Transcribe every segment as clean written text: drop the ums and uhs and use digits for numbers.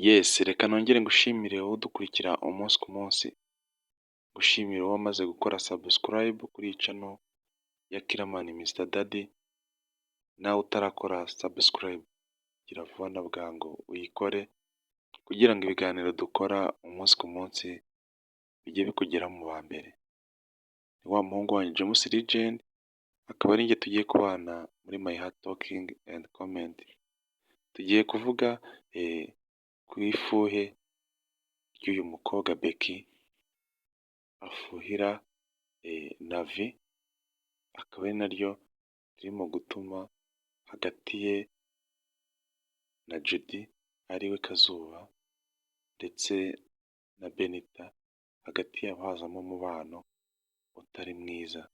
Yes, reka nongere ngushimire wowe udukurikira umunsi ku munsi, ngushimire wowe wamaze gukora subscribe kuri iyi channel ya Killaman Mr Daddy, nawe utarakora subscribe gira vuba na bwangu uyikore kugira ngo ibiganiro dukora umunsi ku munsi bijye bikugeraho mu ba mbere. Ni wa muhungu wanyu James Legend, akaba ari njye tugiye kubana muri My Heart Talking and Comment. Tugiye kuvuga ku ifuhe ry'uyu mukobwa Becky afuhira Navi, akaba ari naryo ririmo gutuma hagati ye na Judy ariwe Kazuba ndetse na Benita, hagati yabo hazamo umubano utari mwiza.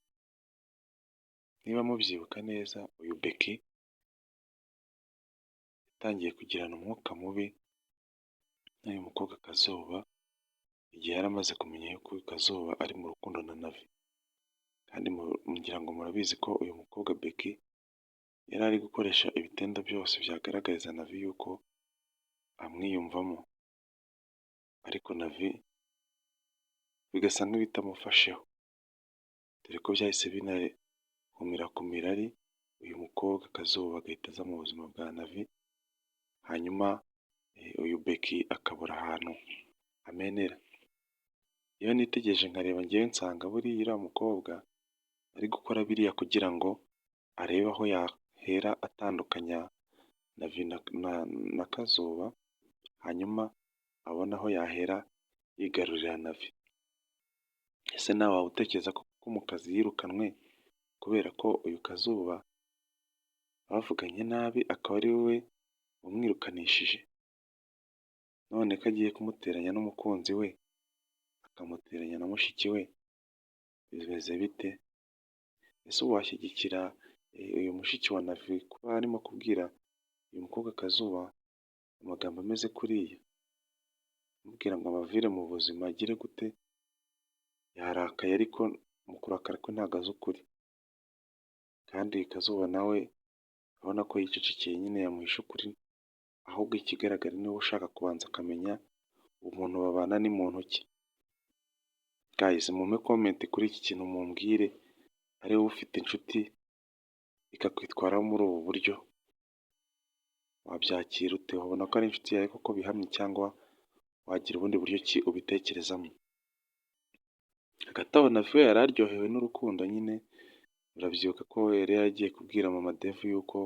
Niba mubyibuka neza, uyu Becky yatangiye kugirana umwuka mubi n'uyu mukobwa Kazuba igihe yari amaze kumenya yuko uyu Kazuba ari mu rukundo na Navi, kandi ngira ngo murabizi ko uyu mukobwa Becky yari ari gukoresha ibitendo byose byagaragariza Navi yuko amwiyumvamo, ariko Navi bigasa nk'ibitamufasheho, dore ko byahise binahumira ku mirari, uyu mukobwa Kazuba agahita aza mu buzima bwa Navi, hanyuma uyu Becky akabura ahantu amenera. Iyo nitegereje nkareba njyewe, nsanga buriya uriya mukobwa ari gukora biriya kugira ngo arebe aho yahera atandukanya Navi na Kazuba, hanyuma abone aho yahera yigarurira Navi. Ese nawe waba utekereza ko mu kazi yirukanwe kubera ko uyu Kazuba bavuganye nabi, akaba ari we wamwirukanishije? None ko agiye kumuteranya n'umukunzi we, akamuteranya na mushiki we, bimeze bite? Ese ubu washyigikira uyu mushiki wa Navi kuba arimo kubwira uyu mukobwa Kazuba amagambo ameze kuriya, amubwira ngo abavire mu buzima, agire gute? Yarakaye, ariko mu kurakara kwe ntabwo azi ukuri, kandi Kazuba nawe urabona ko yicecekeye nyine, yamuhishe ukuri. Ahubwo ikigaragara niwe ushaka kubanza akamenya umuntu babana ni muntu ki. Guys, mumpe comment kuri iki kintu, mumbwire, ari wowe ufite inshuti ikakwitwaraho muri ubu buryo, wabyakira ute? Wabona ko ari inshuti yawe koko bihamye, cyangwa wagira ubundi buryo ki ubitekerezamo? Hagati aho Navi we yari aryohewe n'urukundo nyine. Urabyibuka ko yari yaragiye kubwira mama Devu yuko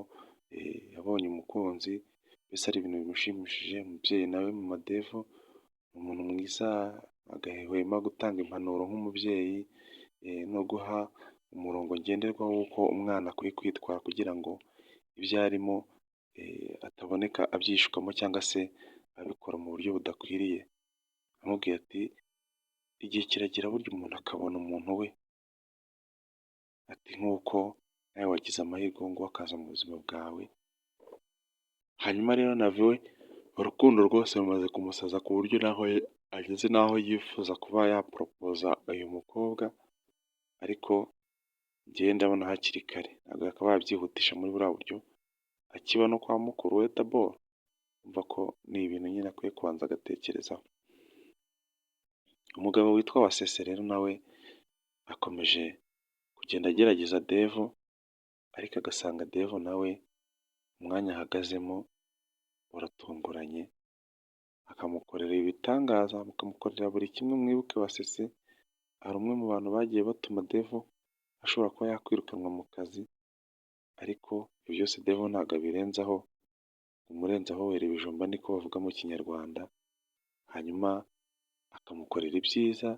yabonye umukunzi, mbese ari ibintu bimushimishije. Umubyeyi nawe mama Devu ni umuntu mwiza, agahwema gutanga impanuro nk'umubyeyi no guha umurongo ngenderwaho w'uko umwana akwiye kwitwara kugira ngo ibyo arimo ataboneka abyishukamo cyangwa se abikora mu buryo budakwiriye. Amubwiye ati: "Igihe kiragera burya umuntu akabona umuntu we," ati: "Nk'uko nawe wagize amahirwe uwo nguwo akaza mu buzima bwawe." Hanyuma rero Navi we urukundo rwose rumaze kumusaza, ku buryo naho ageze n'aho yifuza kuba yaporopoza uyu mukobwa, ariko njyewe ndabona hakiri kare, ntabwo yakabaye abyihutisha muri buriya buryo akiba no kwa mukuru we daboro. Urumva ko ni ibintu nyine akwiye kubanza agatekerezaho. Umugabo witwa Wasese rero nawe akomeje kugenda agerageza Devu, ariko agasanga Devu nawe umwanya ahagazemo uratunguranye, akamukorera ibitangaza, akamukorera buri kimwe. Mwibuke Wasese hari umwe mu bantu bagiye batuma Devu ashobora kuba yakwirukanwa mu kazi, ariko ibyo byose Devu ntabwo abirenzaho. Umurenzaho wera ibijumba, niko bavuga mu Kinyarwanda. Hanyuma akamukorera ibyiza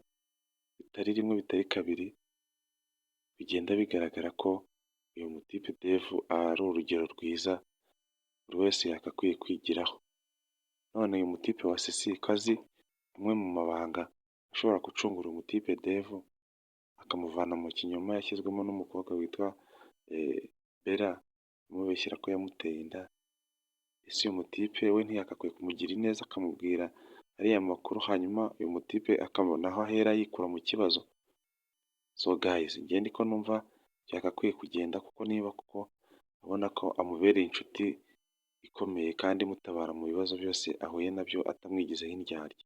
bitari rimwe, bitari kabiri, bigenda bigaragara ko uyu mutipe Devu ari urugero rwiza buri wese yagakwiye kwigiraho. None uyu mutipe Wasesi ko azi amwe mu mabanga ashobora gucungura umutipe Devu, akamuvana mu kinyoma yashyizwemo n'umukobwa witwa Bella umubeshyera ko yamuteye inda, ese uyu mutipe we ntiyagakwiye kumugira ineza akamubwira ariya makuru, hanyuma uyu mutipe akabona aho ahera yikura mu kibazo? So guys, njye niko numva byagakwiye kugenda, kuko niba koko abona ko amubereye inshuti ikomeye kandi imutabara mu bibazo byose ahuye nabyo atamwigizeho indyarya.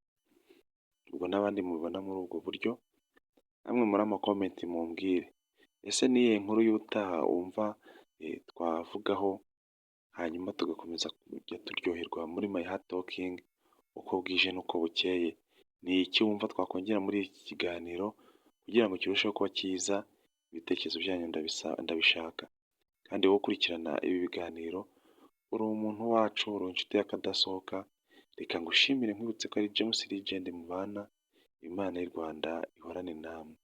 Ubwo n'abandi mubibona muri ubwo buryo, namwe muri ama comment mumbwire, ese ni iyihe nkuru y'ubutaha wumva twavugaho, hanyuma tugakomeza kujya turyoherwa muri My Heart Talking uko bwije n'uko bukeye? Ni iki wumva twakongera muri iki kiganiro kugira ngo kirusheho kuba cyiza? Ibitekerezo byanyu ndabishaka, kandi wowe ukurikirana ibi biganiro uri umuntu wacu, uri inshuti y'akadasohoka. Reka ngushimire, nkwibutse ko ari James Legend mubana. Imana y'u Rwanda ihorane namwe.